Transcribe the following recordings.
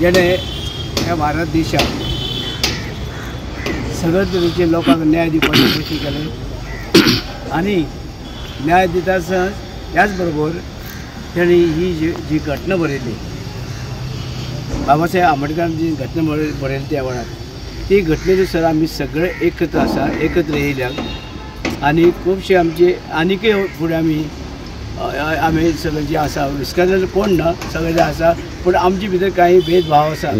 जेणे ह्या भारत देशाक सगळे तरेचे लोकांक न्याय दिवपाची कोशिश केली आनी न्याय दिता आसतना त्याच बरोबर तेणी ही जी घटना बरयली, बाबासाहेब आंबेडकरान जी घटना बरयली त्या वेळार, ती घटनेनुसार आमी सगळे एकत्र आसा, एकत्र येयल्या आनी खुबशे आमचे आनीकय फुडें आमी आमी सगळे जे आसा विस्कळ्यार कोण ना, सगळे जे आसा, पूण आमचे भितर कांय भेदभाव आसा,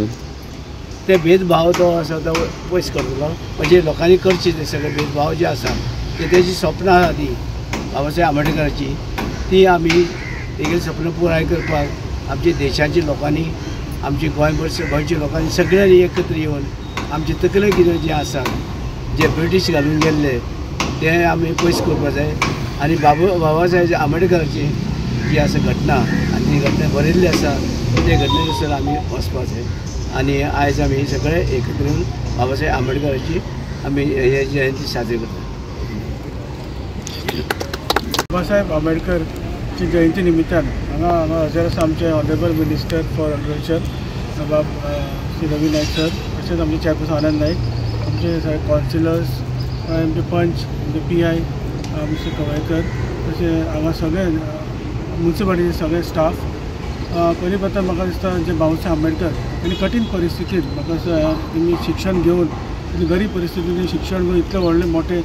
ते भेदभाव तो आसा तो पयस करतलो, म्हणजे लोकांनी करचे ते सगळे भेदभाव जे आसा ते तेजी सपनां आसा ती बाबासाहेब आंबेडकराची, ती आमी तेगेली सपनां पुराय करपाक आमच्या देशाच्या लोकांनी, आमच्या गोंयभर गोंयच्या लोकांनी सगळ्यांनी एकत्र येवन आमचे तकले कितें जें आसा जे ब्रिटीश घालून गेल्ले ते आमी पयस करपाक जाय आनी बाबासाहेब आंबेडकराची जी आसा घटना आनी ती घटना बरयल्ली आसा ते घटनेनुसार आमी वचपाक जाय आनी आयज आमी सगळे एकत्र येवन बाबासाहेब आंबेडकराची आमी हे जयंती साजरी करतात. बाबासाहेब आंबेडकरची जयंती निमित्तान हांगा हांगा हजर आसा आमचे ऑनरेबल मिनिस्टर फॉर एग्रीकल्चर बाब श्री रवी नायक सर, तशेंच आमचे चेअरपर्सन आनंद नायक, आमचे सगळे कावन्सिलर्स, आमचे पंच, आमचे PI mister Kavlekar, तशें हांगा सगळे मुन्सिपालिटीचे सगळे स्टाफ. पयलीं प्रथम म्हाका दिसता जे बाबासाहेब आंबेडकर आनी कठीण परिस्थितींत म्हाका दिसता तेमी शिक्षण घेवन, गरीब परिस्थितींत शिक्षण घेवन इतले व्हडले मोठे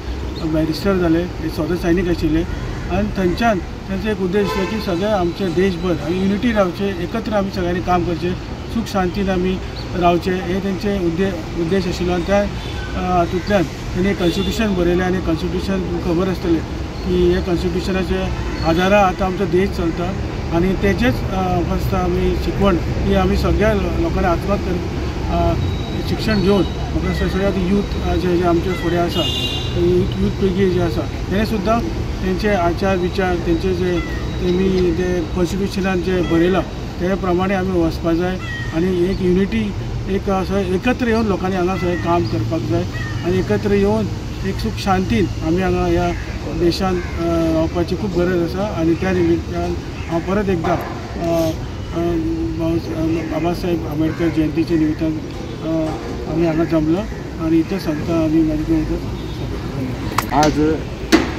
बॅरिस्टर जाले, स्वता सैनीक आशिल्ले आनी थंयच्यान तांचो एक उद्देश आसलो की सगळे आमचे देशभर आनी युनिटी रावचे, एकत्र आमी सगळ्यांनी काम करचें, सूख शांतीन आमी रावचें, हे तेंचे उद्देश आशिल्लो. आनी त्या हातूंतल्यान तेणी कॉन्स्टिट्युशन बरयलें आनी कॉन्स्टिट्युशन खबर आसतलें की हे कॉन्स्टिट्युशनाचे आदारा आतां आमचो देश चलता आनी तेजेच म्हाका दिसता आमी शिकवण ही आमी सगळ्या लोकांनी आत्महत्या कर शिक्षण घेवन म्हाका दिसता सगळ्या यूथ जे जे आमचे फुडें आसा, यूथ पिळगी जी आसा तेणें सुद्दां तेंचे आचार विचार, तेंचे जे तेमी जे कॉन्स्टिट्युशनान जे बरयलां ते प्रमाणे आमी वचपाक जाय आनी एक युनिटी, एक सगळें एकत्र येवन लोकांनी हांगा सगळें काम करपाक जाय आनी एकत्र येवन एक सूख शांतीन आमी हांगा ह्या देशांत रावपाची खूब गरज आसा. आनी त्या निमित्तान हांव परत एकदां बाबासाहेब आंबेडकर जयंतीच्या निमित्तान आमी हांगा जमलो आनी इतलें सांगता आनी म्हाजी आज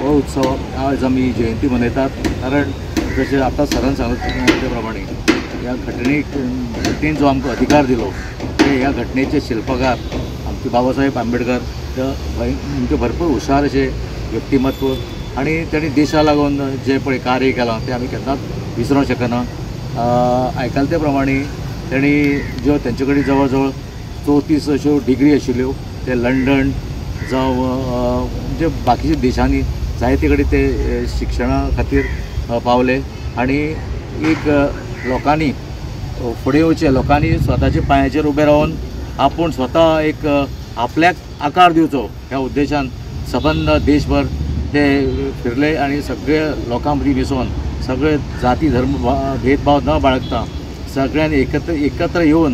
हो उत्सव, आज आमी जयंती मनयतात, कारण जशें आतां सरान सांगलां ते प्रमाणे ह्या घटनेन जो आमकां अधिकार दिलो ते ह्या घटनेचे शिल्पकार आमचे बाबासाहेब आंबेडकर म्हणजे भरपूर हुशार अशें व्यक्तिमत्व आनी तांणी देशा लागून जें पळय कार्य केलां तें आमी केन्नाच विसरूंक शकना. आयकले ते प्रमाणे तांणी ज्यो तेंचे कडेन जवळ जवळ 34 अश्यो डिग्री आशिल्ल्यो, ते लंडन जावं म्हणजे बाकीच्या देशांनी जायते कडेन ते शिक्षणा खातीर पावले आनी एक लोकांनी फुडें येवचें, लोकांनी स्वताच्या पांयाचेर उबें रावन आपूण स्वता एक आपल्याक आकार दिवचो ह्या उद्देशान सबंद देशभर ते फिरले आनी सगळे लोकां मदीं मिसोन सगळे जाती धर्म भेदभाव न बाळगता सगळ्यांनी एकत्र येवन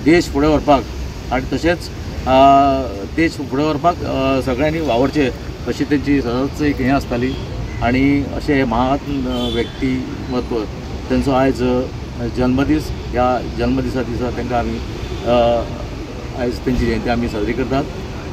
देश फुडें व्हरपाक आनी तशेंच देश फुडें व्हरपाक सगळ्यांनी वावरचें अशी तेंची सदांच एक हें आसताली. आनी अशें हें महान व्यक्तिमत्व तेंचो आयज जल्मदीस, ह्या जल्मदिसा दिसा तांकां आमी आयज तेंची जयंती आमी साजरी करतात.